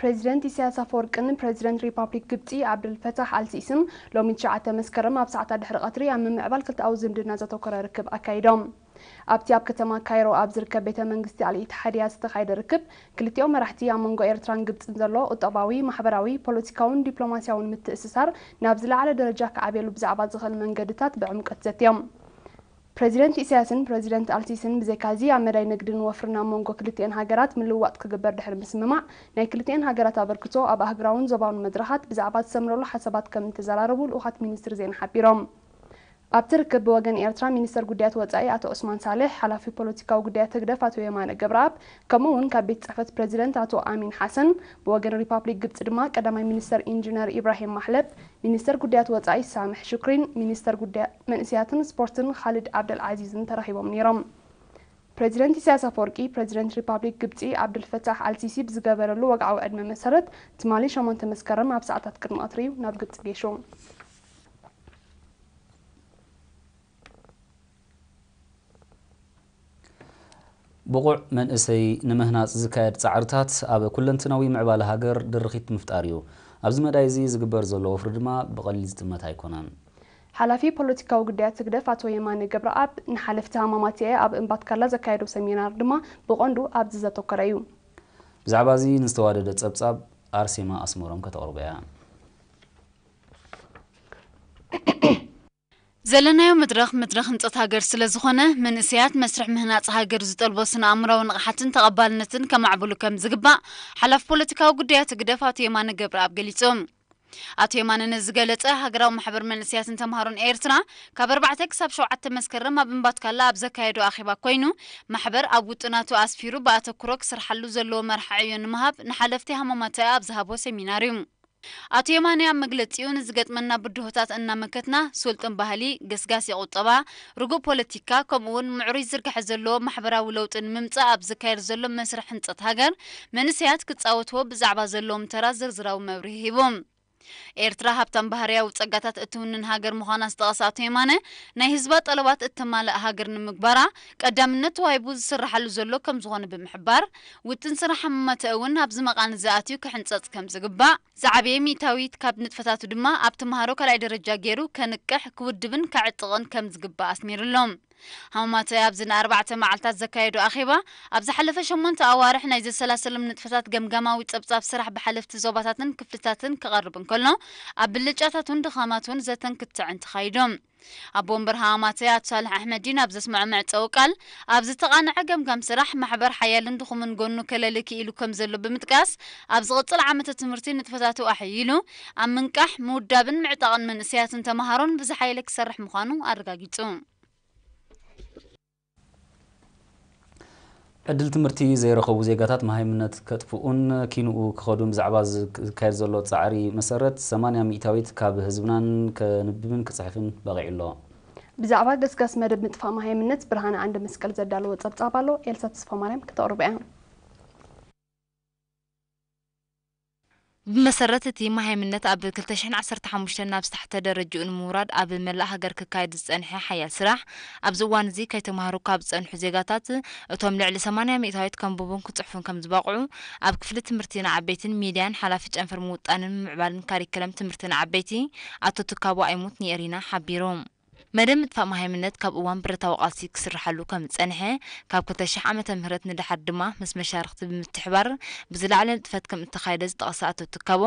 ፕሬዚደንት ኢሳያስ ኣፈወርቅን ፕሬዚደንት ሪፓብሊክ ግብጺ ዓብደልፈታሕ ኣልሲሲን ሎሚ ትሽዓተ መስከረም ኣብ ሰዓታት ድሕሪ ቀትሪ ኣብ ምምዕባል ክልተኣዊ ዝምድና ዘተኮረ ርክብ ኣካይዶም። ኣብቲ ኣብ ከተማ ካይሮ ኣብ ዝርከብ ቤተ መንግስቲ ኣል ኢትሓድያ ዝተኻየደ ርክብ፣ ክልቲኦም መራሕቲ ኣብ መንጎ ኤርትራን ግብጽን ዘሎ ቁጠባዊ፣ ማሕበራዊ፣ ፖለቲካውን ዲፕሎማሲያውን ምትእስሳር ናብ ዝለዓለ ደረጃ ክዓብየሉ ብዛዕባ ዝኽእል መንገድታት ብዕምቆት ዘትዮም። ፕሬዚደንት ኢሳያስን ፕሬዚደንት ኣልሲሲን ብዘይካዚ ኣብ መዳይ ንግድን ወፍርን ኣብ መንጎ ክልቲኤን ሃገራት ምልውዋጥ ክግበር ድሕሪ ምስምማዕ፣ ናይ ክልቲኤን ሃገራት ኣበርክቶ ኣብ ኣህጉራውን ዞባውን መድረኻት ብዛዕባ ዝሰምረሉ ሓሳባት ከም እተዘራረቡ ልኡኻት ሚኒስትሪ ዜና ሓቢሮም። ኣብቲ ርክብ ብወገን ኤርትራ ሚኒስተር ጉዳያት ወጻኢ ኣቶ ዑስማን ሳልሕ፣ ሓላፊ ፖለቲካዊ ጉዳያት ህግደፍ ኣቶ የማነ ገብረኣብ፣ ከምኡ እውን ካብ ቤት ጽሕፈት ፕሬዚደንት ኣቶ ኣሚን ሓሰን፣ ብወገን ሪፓብሊክ ግብጺ ድማ ቀዳማይ ሚኒስተር ኢንጂነር ኢብራሂም ማሕለብ፣ ሚኒስተር ጉዳያት ወጻኢ ሳምሕ ሹክሪን ሚኒስተር ጉዳያት መንእሰያትን ስፖርትን ኻልድ ዓብደል ዓዚዝን ተራኺቦም ነይሮም። ፕሬዚደንት ኢሳያስ ኣፈወርቂ፣ ፕሬዚደንት ሪፓብሊክ ግብጺ ዓብዱልፈታሕ ኣልሲሲ ብዝገበረሉ ወግዓዊ ዕድመ መሰረት፣ ትማሊ ሸሞንተ መስከረም ኣብ ሰዓታት ቅድሚ ቀትሪ እዩ ናብ ግብጺ ገይሹ። ብቑዕ መንእሰይ ንምህናጽ ዝካየድ ጻዕርታት ኣብ ኩለንትናዊ ምዕባለ ሃገር ድርኺት ምፍጣር እዩ። ኣብዚ መዳይ እዚ ዝግበር ዘሎ ወፍሪ ድማ ብቐሊል ዝጥመት ኣይኮነን። ሓላፊ ፖለቲካዊ ጉዳያት ህግደፍ ኣቶ የማነ ገብረኣብ፣ ንሓለፍቲ ሃማማትኤ ኣብ እምባትካላ ዘካየዶ ሰሚናር ድማ ብቐንዱ ኣብዚ ዘተኮረ እዩ። ብዛዕባ እዚ ንዝተዋደደ ጸብጻብ ኣርሴማ ኣስመሮም ከተቕርቦ እያ። ዘለናዮ መድረኽ፣ መድረኽ ህንጸት ሃገር ስለ ዝኾነ፣ መንእሰያት መስርሕ ምህናጽ ሃገር ዝጠልቦ ስነ-ኣእምራዊ ንቕሓትን ተቐባልነትን ከማዕብሉ ከም ዝግባእ፣ ሓላፊ ፖለቲካዊ ጉዳያት ህግደፍ ኣቶ የማነ ገብረኣብ ገሊጹ። ኣቶ የማነ ነዚ ዝገለጸ፣ ሃገራዊ ማሕበር መንእሰያትን ተምሃሮን ኤርትራ፣ ካብ ኣርባዕተ ክሳብ ሸውዓተ መስከረም ኣብ እምባትካላ ኣብ ዘካየዶ ኣኼባ ኮይኑ፣ ማሕበር ኣብ ውጥናቱ ኣስፊሩ ብኣተኩሮ ክሰርሓሉ ዘለዎ መርሓ ዕዮ ንምሃብ፣ ንሓለፍቲ ሃማማትኤ ኣብ ዝሃቦ ሰሚናር እዩ። ኣቶ የማነ ኣብ መግለጺኡ፣ ንዝገጥመና ብድሆታት እናመከትና፣ ስልጡን ባህሊ፣ ገስጋሲ ቁጠባ፣ ርጉእ ፖለቲካ፣ ከምኡ እውን ምዕሩይ ዝርግሐ ዘለዎ ማሕበራዊ ለውጢ ንምምጻእ ኣብ ዝካየድ ዘሎ መስርሕ ህንጸት ሃገር፣ መንእሰያት ክጻወትዎ ብዛዕባ ዘለዎም ተራ ዝርዝራዊ መብርሂ ሂቡ። ኤርትራ ሃብታም ባህርያዊ ጸጋታት እትውንን ሃገር ምዃና ዝጠቐሰ ኣቶ የማነ፣ ናይ ህዝባ ጠለባት እተማልእ ሃገር ንምግባራ ቀዳምነት ተዋሂቡ ዝስርሓሉ ዘሎ ከም ዝኾነ ብምሕባር፣ ውጥን ስራሕ ሃማማትኤ እውን ኣብዚ መቓን እዚ ኣትዩ ክሕንጸጽ ከም ዝግባእ፣ ዝዓበየ ሚእታዊት ካብ ንጥፈታቱ ድማ ኣብ ተምሃሮ ካልኣይ ደረጃ ገይሩ ከንቅሕ፣ ክውድብን ከዕጥቕን ከም ዝግባእ ኣስሚሩሎም። ሃማማትኤ ኣብዚ ንኣርባዕተ መዓልታት ዘካየዶ ኣኼባ፣ ኣብ ዝሓለፈ ሸሞንተ ኣዋርሕ ናይ ዘሰላሰሎም ንጥፈታት ገምጋማዊ ጸብጻብ ስራሕ ብሓለፍቲ ዞባታትን ክፍልታትን ክቐርብ እንከሎ፣ ኣብ ብልጫታቱን ድኻማቱን ዘተን ክትዕን ተኻይዶም። ኣቦ ወንበር ሃማማትኤ ኣቶ ሳልሕ ኣሕመዲን ኣብ ዘስምዖ መዕጸዊ ቃል፣ ኣብ ዝተቓንዐ ገምጋም ስራሕ ማሕበር ሓያልን ድኹምን ጎኑ ከለሊ ክኢሉ ከም ዘሎ ብምጥቃስ፣ ኣብ ዝቕጽል ዓመተ ትምህርቲ ንጥፈታቱ ኣሕይሉ ኣብ ምንቃሕ፣ ምውዳብን ምዕጣቕን መንእሰያትን ተምሃሮን ብዝሓየለ ክሰርሕ ምዃኑ ኣረጋጊጹ። ዕድል ትምህርቲ ዘይረኸቡ ዜጋታት መሃይምነት ከጥፍኡን ኪንኡ ክኸዱን ብዛዕባ ዝካየድ ዘሎ ጻዕሪ መሰረት ሰማንያ ሚእታዊት ካብ ህዝብናን ከንብብን ክጽሕፍን በቒዑ ኣሎ። ብዛዕባ ገስጋስ መደብ ምጥፋእ መሃይምነት ብርሃነ ዓንደ መስቀል ዘዳለዎ ጸብጻብ ኣሎ፣ ኤልሳ ተስፋማርያም ክተቕርቦ እያ። ብመሰረት እቲ መሃይምነት ኣብ ክልተ ሽሕን ዓሰርተ ሓሙሽተን ናብ ዝተሓተ ደረጅኡ ንምውራድ ኣብ መላእ ሃገር ክካየድ ዝጸንሐ ሓያል ስራሕ፣ ኣብዚ እዋን እዚ ከይተማህሩ ካብ ዝጸንሑ ዜጋታት እቶም ልዕሊ ሰማንያ ሚእታዊት ከንብቡን ክጽሕፉን ከም ዝበቕዑ ኣብ ክፍሊ ትምህርቲ ንዓበይትን ሚድያን ሓላፊ ጨንፈር ምውጣንን ምምዕባልን ካሪክለም ትምህርቲ ንዓበይቲ ኣቶ ትካቦ ኣይሙት ንኤሪና ሓቢሩ። መደብ ምጥፋእ መሃይምነት ካብ እዋን ብረታዊ ቃልሲ ክስርሓሉ ከም ዝጸንሐ፣ ካብ ክልተ ሽሕ ዓመተ ምህረት ንደሓር ድማ ምስ መሻርኽቲ ብምትሕባር ብዝለዓለ ንጥፈት ከም እተኻየደ ዝጠቐሰ ኣቶ ትካቦ፣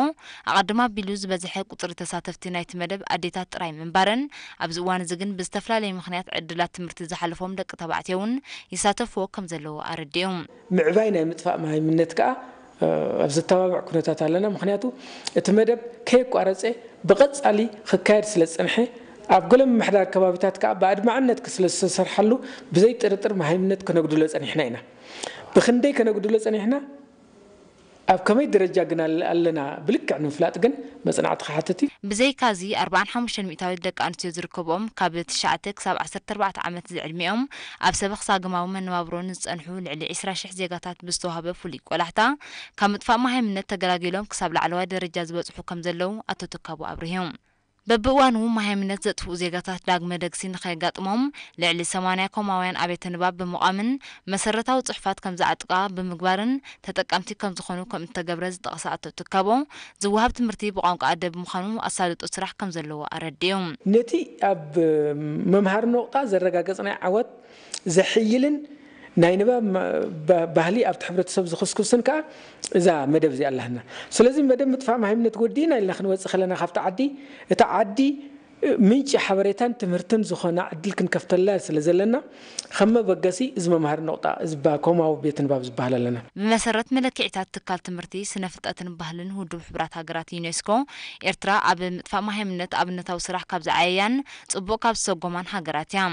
ኣቐድም ኣቢሉ ዝበዝሐ ቁጽሪ ተሳተፍቲ ናይቲ መደብ ኣዴታት ጥራይ ምንባረን፣ ኣብዚ እዋን እዚ ግን ብዝተፈላለየ ምኽንያት ዕድላት ትምህርቲ ዝሓለፎም ደቂ ተባዕትዮ እውን ይሳተፍዎ ከም ዘለዉ ኣረዲኡ። ምዕባይ ናይ ምጥፋእ መሃይምነት ከኣ ኣብ ዘተባብዕ ኩነታት ኣለና። ምኽንያቱ እቲ መደብ ከየቋረጸ ብቐጻሊ ክካየድ ስለ ዝጸንሐ፣ ኣብ ገለ ምምሕዳር ከባቢታት ከኣ ብኣድማዕነት ስለ ዝተሰርሓሉ ብዘይ ጥርጥር መሃይምነት ከነጉድሎ ጸኒሕና ኢና። ብኽንደይ ከነጉድሎ ጸኒሕና፣ ኣብ ከመይ ደረጃ ግን ኣለና ብልክዕ ንምፍላጥ ግን መጽናዕቲ ክሓትት እዩ። ብዘይካዚ ኣርብዓን ሓሙሽተን ሚእታዊት ደቂ ኣንስትዮ ዝርከብኦም ካብ ትሽዓተ ክሳብ ዓሰርተ ኣርባዕተ ዓመት ዝዕድሚኦም ኣብ ሰበኽ ሳግማዊ መነባብሮ ንዝጸንሑ ልዕሊ ዕስራ ሽሕ ዜጋታት ብዝተዋህበ ፍሉይ ቆላሕታ ካብ ምጥፋእ መሃይምነት ተገላጊሎም ክሳብ ላዕለዋይ ደረጃ ዝበጽሑ ከም ዘለዉ ኣቶ ትካቦ ኣብሪሁ። በብእዋኑ መሃይምነት ዘጥፍኡ ዜጋታት ዳግመ ደግሲ ንኸየጋጥሞም ልዕሊ ሰማንያ ኮማውያን ኣብያተ ንባብ ብምቋምን መሰረታዊ ጽሑፋት ከም ዝዓጥቃ ብምግባርን ተጠቀምቲ ከም ዝኾኑ ከም እተገብረ ዝጠቐሰ ኣቶ ትካቦ፣ ዝወሃብ ትምህርቲ ብቋንቋ ኣደ ብምዃኑ ኣሳልጦ ስራሕ ከም ዘለዎ ኣረዲኡ። ነቲ ኣብ መምሃሪ ነቑጣ ዘረጋገጽናዮ ዓወት ዘሕይልን ናይ ንባብ ማ-፣ ባ-፣ ባህሊ ኣብቲ ሕብረተሰብ ዝኽስኩስን ከኣ እዛ መደብ እዚኣ ኣላትና። ስለዚ መደብ ምጥፋእ መሃይምነት ወዲእና ኢልና ክንወጽእ ከለና ካብቲ ዓዲ፣ እቲ ዓዲ ምንጪ ሓበሬታን ትምህርትን ዝኾና ዕድል ክንከፍተላ ስለ ዘለና፣ ከም መበገሲ እዚ መምሃሪ ነቑጣ፣ እዚ ባ-፣ ኮማዊ ቤት ንባብ ዝበሃል ኣለና። ብመሰረት መለክዒታት ትካል ትምህርቲ፣ ስነ ፍልጠትን ባህልን ውድብ ሕቡራት ሃገራት፣ ዩኔስኮ፣ ኤርትራ ኣብ ምጥፋእ መሃይምነት ኣብነታዊ ስራሕ ካብ ዝዓየያን ጽቡቕ ካብ ዝሰጎማን ሃገራት እያ።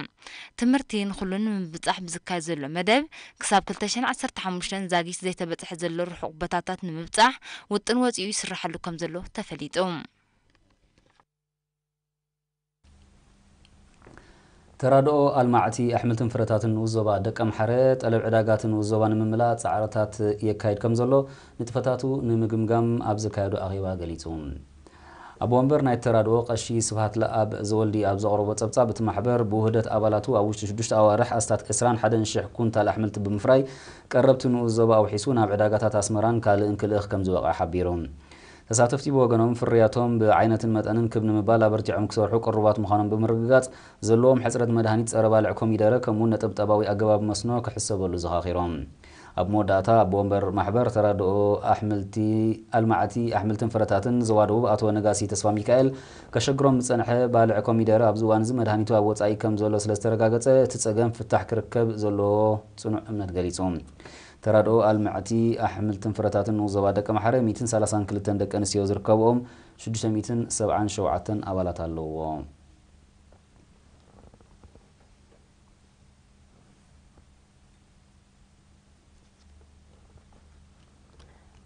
ትምህርቲ ንኹሉ ንምብጻሕ ብዝካየድ ዘሎ መደብ፣ ክሳብ ክልተ ሽሕን ዓሰርተ ሓሙሽተን ዛጊት ዘይተበጽሐ ዘሎ ርሑቕ ቦታታት ንምብጻሕ ውጥን ወጺኡ ይስራሓሉ ከም ዘሎ ተፈሊጡ። ተራድኦ ኣልማዕቲ ኣሕምልትን ፍረታትን ንኡስ ዞባ ደቀምሓረ፣ ጠለብ ዕዳጋቲ ንኡስ ዞባ ንምምላእ ጻዕርታት የካይድ ከም ዘሎ ንጥፈታቱ ንምግምጋም ኣብ ዘካየዶ ኣኼባ ገሊጹ። ኣቦ ወንበር ናይ ተራድኦ ቀሺ ስብሃት ለኣብ ዘወልዲ ኣብ ዘቕረቦ ጸብጻብ፣ እቲ ማሕበር ብውህደት ኣባላቱ ኣብ ውሽጢ ሽዱሽተ ኣዋርሕ ኣስታት ዕስራን ሓደን ሽሕ ኩንታል ኣሕምልቲ ብምፍራይ፣ ቀረብቲ ንኡስ ዞባ ኣውሒሱ ናብ ዕዳጋታት ኣስመራን ካልእን ክልእኽ ከም ዝበቕዐ ሓቢሩ። ተሳተፍቲ ብወገኖም፣ ፍርያቶም ብዓይነትን መጠንን ክብ ንምባል ኣበርቲዖም ክሰርሑ ቅሩባት ምዃኖም ብምርግጋጽ፣ ዘለዎም ሕጽረት መድሃኒት ጸረ ባልዕ ኮሚደረ ከምኡውን ነጠብጣባዊ ኣገባብ መስኖ ክሕሰበሉ ዘኻኺሮም። ኣብ መወዳእታ፣ ኣቦ ወንበር ማሕበር ተራድኦ ኣሕምልቲ፣ ኣልማዕቲ ኣሕምልትን ፍረታትን ዞባ ደቡብ ኣቶ ነጋሲ ተስፋ ሚካኤል፣ ከሸግሮም ዝጸንሐ ባልዕ ኮሚደረ ኣብዚ እዋን እዚ መድሃኒቱ ኣብ ወጻኢ ከም ዘሎ ስለ ዝተረጋገጸ፣ እቲ ጸገም ፍታሕ ክርከብ ዘለዎ ጽኑዕ እምነት ገሊጹ። ተራድኦ ኣልማዕቲ ኣሕምልትን ፍረታትን ንኡስ ዞባ ደቀምሓረ ሚእትን ሰላሳን ክልተን ደቂ ኣንስትዮ ዝርከብኦም ሽዱሽተ ሚእትን ሰብዓን ሸውዓተን ኣባላት ኣለውዎ።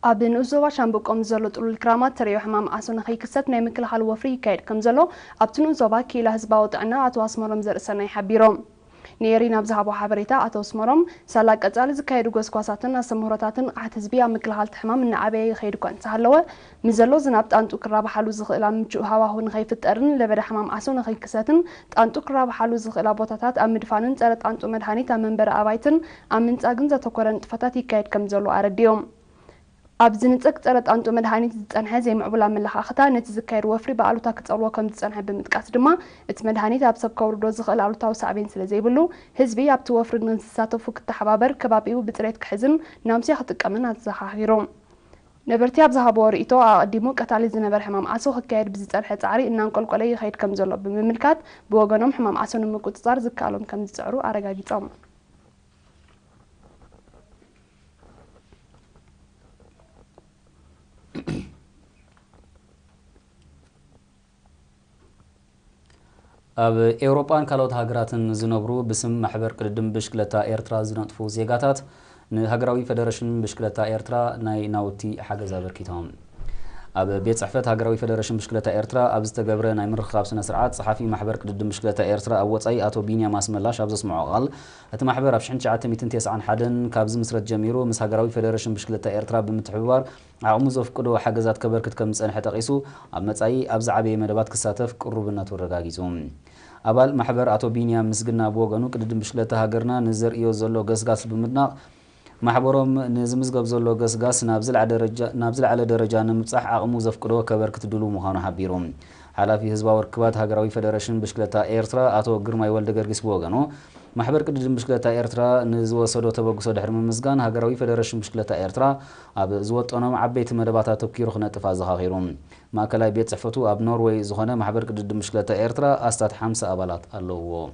ኣብ ንኡስ ዞባ ሻምብቆ ምስ ዘሎ ጥሉል ክራማት ተርእዮ ሕማም ዓሶ ንኸይክሰት ናይ ምክልኻል ወፍሪ ይካየድ ከም ዘሎ ኣብቲ ንኡስ ዞባ ክኢላ ህዝባዊ ጥዕና ኣቶ ኣስመሮም ዘርእሰናይ ሓቢሮም። ንኤሪ ናብ ዝሃቦ ሓበሬታ ኣቶ ኣስመሮም፣ ሳላ ቀጻሊ ዝካየዱ ጎስጓሳትን ኣስተምህሮታትን ንቕሓት ህዝቢ ኣብ ምክልኻል እቲ ሕማም እናዓበየ ይኸይድ እኳ እንተሃለወ፣ ምስ ዘሎ ዝናብ ጣንጡ ክራብሓሉ ዝኽእላ ምቹእ ሃዋህው ንኸይፍጠርን ለበዳ ሕማም ዓሶ ንኸይክሰትን ጣንጡ ክራብሓሉ ዝኽእላ ቦታታት ኣብ ምድፋንን ጸረ ጣንጡ መድሃኒት ኣብ መንበሪ ኣባይትን ኣብ ምንጻግን ዘተኮረ ንጥፈታት ይካየድ ከም ዘሎ ኣረዲኦም። ኣብ ዝንጸግ ጸረ ጣንጡ መድሃኒት ዝጸንሐ ዘይምዕቡል ኣመለኻኽታ ነቲ ዝካየድ ወፍሪ ብኣሉታ ክጸልዎ ከም ዝጸንሐ ብምጥቃስ ድማ፣ እቲ መድሃኒት ኣብ ሰብ ከውርዶ ዝኽእል ኣሉታዊ ሳዕቤን ስለ ዘይብሉ፣ ህዝቢ ኣብቲ ወፍሪ ንዝሳተፉ ክተሓባበር፣ ከባቢኡ ብጽሬት ክሕዝን ናምስያ ክጥቀምን ኣዘኻኺሩ። ነበርቲ ኣብ ዝሃብዎ ርእይቶ፣ ኣቐዲሙ ቀታሊ ዝነበረ ሕማም ዓሶ ክካየድ ብዝጸንሐ ጻዕሪ እናንቆልቆለ ይኸይድ ከም ዘሎ ብምምልካት፣ ብወገኖም ሕማም ዓሶ ንምቁጽጻር ዝከኣሎም ከም ዝጽዕሩ ኣረጋጊጾም። ኣብ ኤውሮጳን ካልኦት ሃገራትን ዝነብሩ ብስም ማሕበር ቅድድም ብሽክለታ ኤርትራ ዝነጥፉ ዜጋታት ንሃገራዊ ፈደረሽን ብሽክለታ ኤርትራ ናይ ናውቲ ሓገዝ ኣበርኪቶም። ኣብ ቤት ጽሕፈት ሃገራዊ ፈደረሽን ብሽክለታ ኤርትራ ኣብ ዝተገብረ ናይ ምርኽኻብ ስነ ስርዓት፣ ጸሓፊ ማሕበር ቅድድም ብሽክለታ ኤርትራ ኣብ ወጻኢ ኣቶ ቢንያም ኣስመላሽ ኣብ ዘስምዖ ቃል፣ እቲ ማሕበር ኣብ ሽሕን ትሽዓተ ሚእትን ተስዓን ሓደን ካብ ዝምስረት ጀሚሩ ምስ ሃገራዊ ፈደረሽን ብሽክለታ ኤርትራ ብምትሕብባር ዓቕሙ ዘፍቅዶ ሓገዛት ከበርክት ከም ዝጸንሐ ጠቒሱ፣ ኣብ መጻኢ ኣብ ዝዓበየ መደባት ክሳተፍ ቅሩብነቱ ኣረጋጊጹ። ኣባል ማሕበር ኣቶ ቢንያም ምስግና ብወገኑ፣ ቅድድም ብሽክለታ ሃገርና ንዘርእዮ ዘሎ ገስጋስ ብምድናቕ፣ ማሕበሮም ንዝምዝገብ ዘሎ ገስጋስ ናብ ዝለዓ ደረጃ፣ ናብ ዝለዓለ ደረጃ ንምብጻሕ ዓቕሙ ዘፍቅዶ ከበርክት ድሉው ምዃኑ ሓቢሩ። ሓላፊ ህዝባዊ ርክባት ሃገራዊ ፈደረሽን ብሽክለታ ኤርትራ ኣቶ ግርማይ ወልደ ገርጊስ ብወገኑ፣ ማሕበር ቅድድም ብሽክለታ ኤርትራ ንዝወሰዶ ተበግሶ ድሕሪ ምምስጋን፣ ሃገራዊ ፈደረሽን ብሽክለታ ኤርትራ ኣብ ዝወጠኖም ዓበይቲ መደባት ኣተኲሩ ክነጥፍ ኣዘኻኺሩ። ማእከላይ ቤት ጽሕፈቱ ኣብ ኖርወይ ዝኾነ ማሕበር ቅድድም ብሽክለታ ኤርትራ ኣስታት ሓምሳ ኣባላት ኣለውዎ።